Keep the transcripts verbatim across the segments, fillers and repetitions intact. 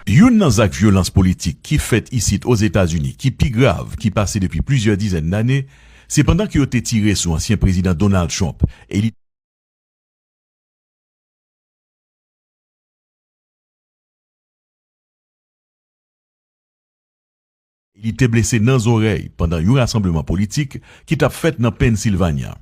Youn nan zak vyolans politik ki fèt isit Ozetazini ki pi grav ki pase depi plizyè dizèn dane, se pandan ke yo te tire sou ansyen prezidan Donald Trump e li Li te blese nan zòrèy pandan yon rasanbleman politik ki t ap fèt nan Pennsilvanya.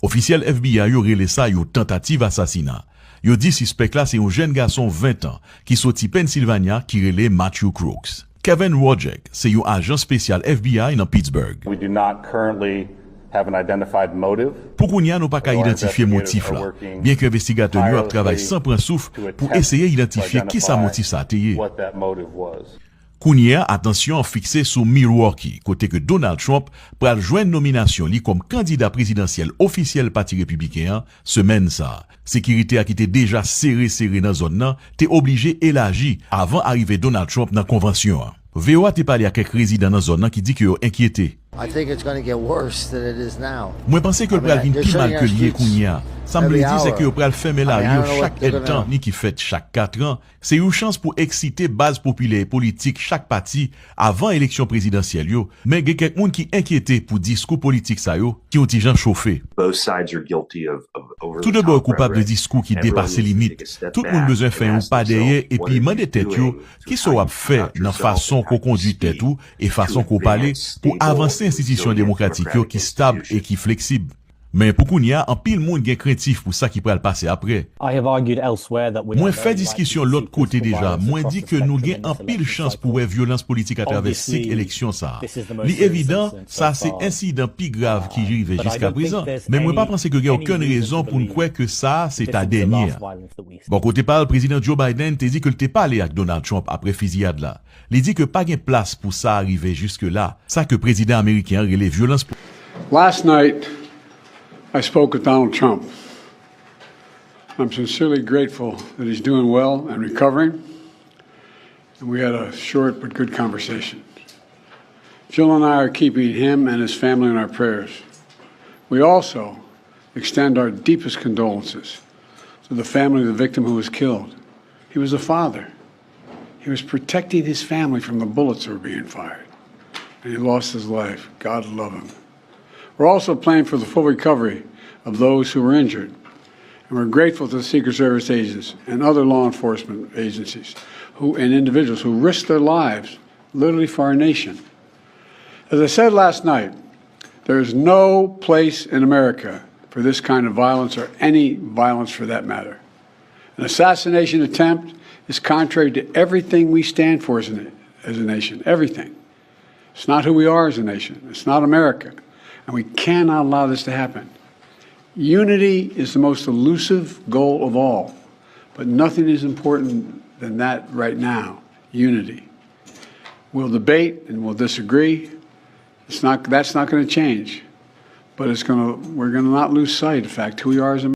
Ofisyèl F B I yo rele sa yon tantativ asasina. Yo di sispèk la se yon jèn gason ven tan ki soti Pennsilvanya ki rele Matthew Crooks. Kevin Wojcik se yon ajan espesyal F B I nan Pittsburgh. We do not currently have an identified motive. Pou kounye a, nou pa ka idantifye motif la, byen ke envestigatè yo ap travay san pran souf pou eseye idantifye kisa motif sa a te ye. Kounye a, atansyon an fikse sou Milwaukee, kote ke Donald Trump pral jwenn nominasyon li kòm kandida prezidansyèl ofisyèl Pati Repibliken an semèn sa a. Sekirite a ki te deja sere sere nan zòn nan te oblije elaji avan arive Donald Trump nan konvansyon an. V O A te pale ak kèk rezidan nan zòn nan ki di ke yo enkyete. I think it's gonna get worse than it is now. Mwen panse ke l pral vin pi mal ke l ye kounye a. Sa m vle di, se ke yo pral fèmen lari yo chak èdtan, ni ki fèt chak kat an. Se yon chans pou eksite baz popilè e politik chak pati avan eleksyon prezidansyèl yo, men gen kèk moun ki enkyete pou diskou politik sa yo ki yon ti jan chofe. Tou de bò yo koupab de diskou ki depase limit. Tout moun bezwen fè yon pa dèyè epi mande tèt yo, kisa w ap fè nan fason ke w kondui tèt ou e fason ke w pale pou avanse enstitisyon demokratik yo ki stab e ki fleksib? Men pou kounye a, anpil moun gen krentif pou sa ki pral pase apre. Mwen fè diskisyon lòt kote deja, mwen di ke nou gen anpil chans pou wè vyolans politik atravè sik eleksyon sa a. Li evidan, sa se ensidan pi grav ki rive jiskaprezan, men mwen pa panse ke gen okenn rezon pou n kwè ke sa a se ta dènye a. Bò kote pa l, Prezidan Joe Biden te di ke l te pale ak Donald Trump apre fiziyad la. Li di ke pa gen plas pou sa a rive jiske la, sa ke prezidan ameriken an rele vyolans. Last night, I spoke with Donald Trump. I'm sincerely grateful that he's doing well and recovering, and we had a short but good conversation. Jill and I are keeping him and his family in our prayers. We also extend our deepest condolences to the family of the victim who was killed. He was a father. He was protecting his family from the bullets that were being fired, and he lost his life. God love him. We're also praying for the full recovery of those who were injured, and we're grateful to the Secret Service agents and other law enforcement agencies who, and individuals who risked their lives literally for our nation. As I said last night, there is no place in America for this kind of violence or any violence for that matter. An assassination attempt is contrary to everything we stand for as a, as a nation, everything. It's not who we are as a nation. It's not America. And we cannot allow this to happen. Unity is the most elusive goal of all, but nothing is important than that right now, unity. We'll debate and we'll disagree. It's not, that's not gonna change. But it's gonna, we're gonna not lose sight of fact who we are as a